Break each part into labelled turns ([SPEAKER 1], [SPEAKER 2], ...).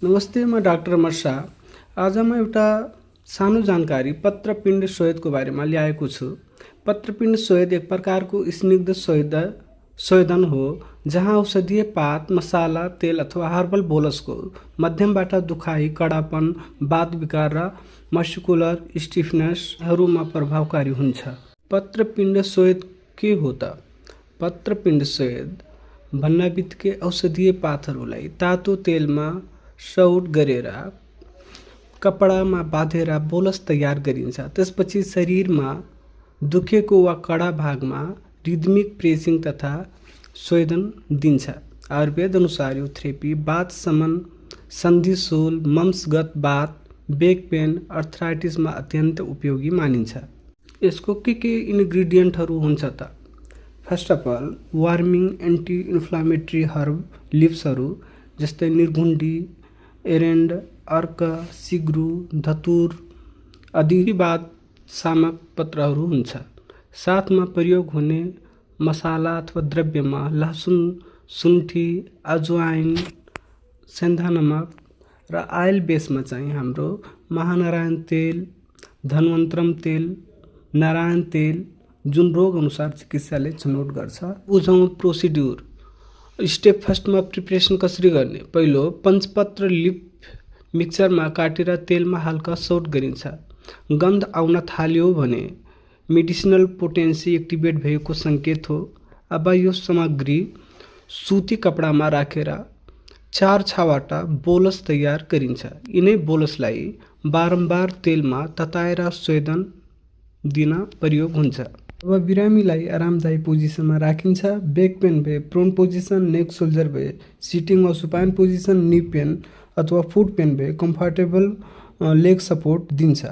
[SPEAKER 1] नमस्ते, म डाक्टर अमर शाह। आज म एउटा सानो जानकारी पत्रपिण्ड स्वेदको बारेमा ल्याएको छु। पत्रपिण्ड स्वेद एक प्रकारको स्निग्ध स्वेदन हो जहाँ औषधीय पात, मसाला, तेल अथवा हर्बल बोलसको मध्यमबाट दुखाइ, कडापन, वात विकार र मस्कुलर स्टिफनेसहरूमा प्रभावकारी हुन्छ। पत्रपिण्ड स्वेद के हो त? पत्रपिण्ड स्वेद भन्ना बित्तिकै औषधीय पातहरूलाई तातो तेलमा सौट गरेर कपडामा बाँधेर बोलस तयार गरिन्छ। त्यसपछि शरीरमा दुखेको वा कडा भागमा रिदमिक प्रेसिङ तथा स्वेदन दिन्छ। आयुर्वेद अनुसार यो थेरेपी वात शमन, सन्धिशूल, मम्सगत वात, बैक पेन, अर्थराइटिसमा अत्यन्त उपयोगी मानिन्छ। यसको के इन्ग्रिडियन्टहरू हुन्छ त? First of all, warming anti inflammatory herb लिव्सहरू जस्तै निर्गुन्डी, एरेन्ड, अर्क, सिग्रु, धतुर अधिवाद शामक पत्रहरू हुन्छ। साथमा प्रयोग हुने मसाला अथवा द्रव्यमा लहसुन, सुन्ठी, अजवाइन, सेन्धा नमक र आयल बेसमा चाहिँ हाम्रो महानारायण तेल, धन्वन्तरम तेल, नारायण तेल जुन रोग अनुसार चिकित्साले छनौट गर्छ। बुझौँ प्रोसिड्युर। स्टेप फर्स्टमा प्रिपरेसन कसरी गर्ने? पहिलो पञ्चपत्र लिफ मिक्सरमा काटेर तेलमा हल्का सौट गरिन्छ। गन्ध आउन थाल्यो भने मेडिसिनल पोटेन्सी एक्टिभेट भएको सङ्केत हो। अब यो सामग्री सुती कपडामा राखेर 4 छावटा बोलस तयार गरिन्छ। यिनै बोलसलाई बारम्बार तेलमा तताएर स्वेदन दिन प्रयोग हुन्छ। अब बिरामीलाई आरामदायी पोजिसनमा राखिन्छ। बैक पेन भए प्रोन पोजिसन, नेक सोल्जर भए सिटिङ वा सुपाइन पोजिसन, नी पेन अथवा फुट पेन भए कम्फर्टेबल लेग सपोर्ट दिन्छ।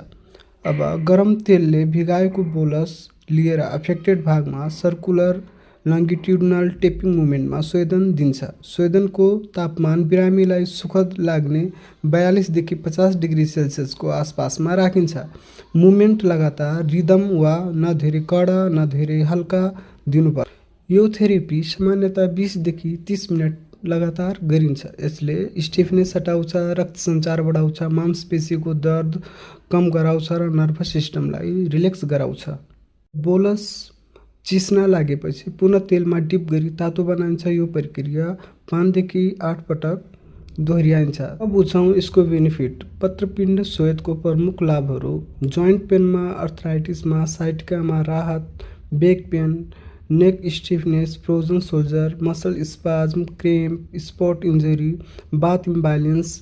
[SPEAKER 1] अब गरम तेलले भिगाएको बोलस लिएर अफेक्टेड भागमा सर्कुलर लङ्गिट्युडनल टेपिङ मुभमेन्टमा स्वेदन दिन्छ। स्वेदनको तापमान बिरामीलाई सुखद लाग्ने 42 देखि 50 डिग्री सेल्सियसको आसपासमा राखिन्छ। मुभमेन्ट लगातार, रिदम वा न धेरै कडा न धेरै हल्का दिनुपर्छ। यो थेरेपी सामान्यतः 20 देखि 30 मिनट लगातार गरिन्छ। यसले स्टिफनेस हटाउँछ, रक्त सञ्चार बढाउँछ, मांसपेशीको दर्द कम गराउँछ र नर्भस सिस्टमलाई रिल्याक्स गराउँछ। बोलस चिस्न लागेपछि पुनः तेलमा डिप गरी तातो बनाइन्छ। यो प्रक्रिया 5 देखि 8 पटक दोहोऱ्याइन्छ। अब बुझौँ यसको बेनिफिट। पत्रपिण्ड स्वेदको प्रमुख लाभहरू: जोइन्ट पेनमा, अर्थराइटिसमा, साइटिकामा राहत, back pain, neck stiffness, frozen shoulder, muscle spasm, cramp, spot injury, वात इम्ब्यालेन्स,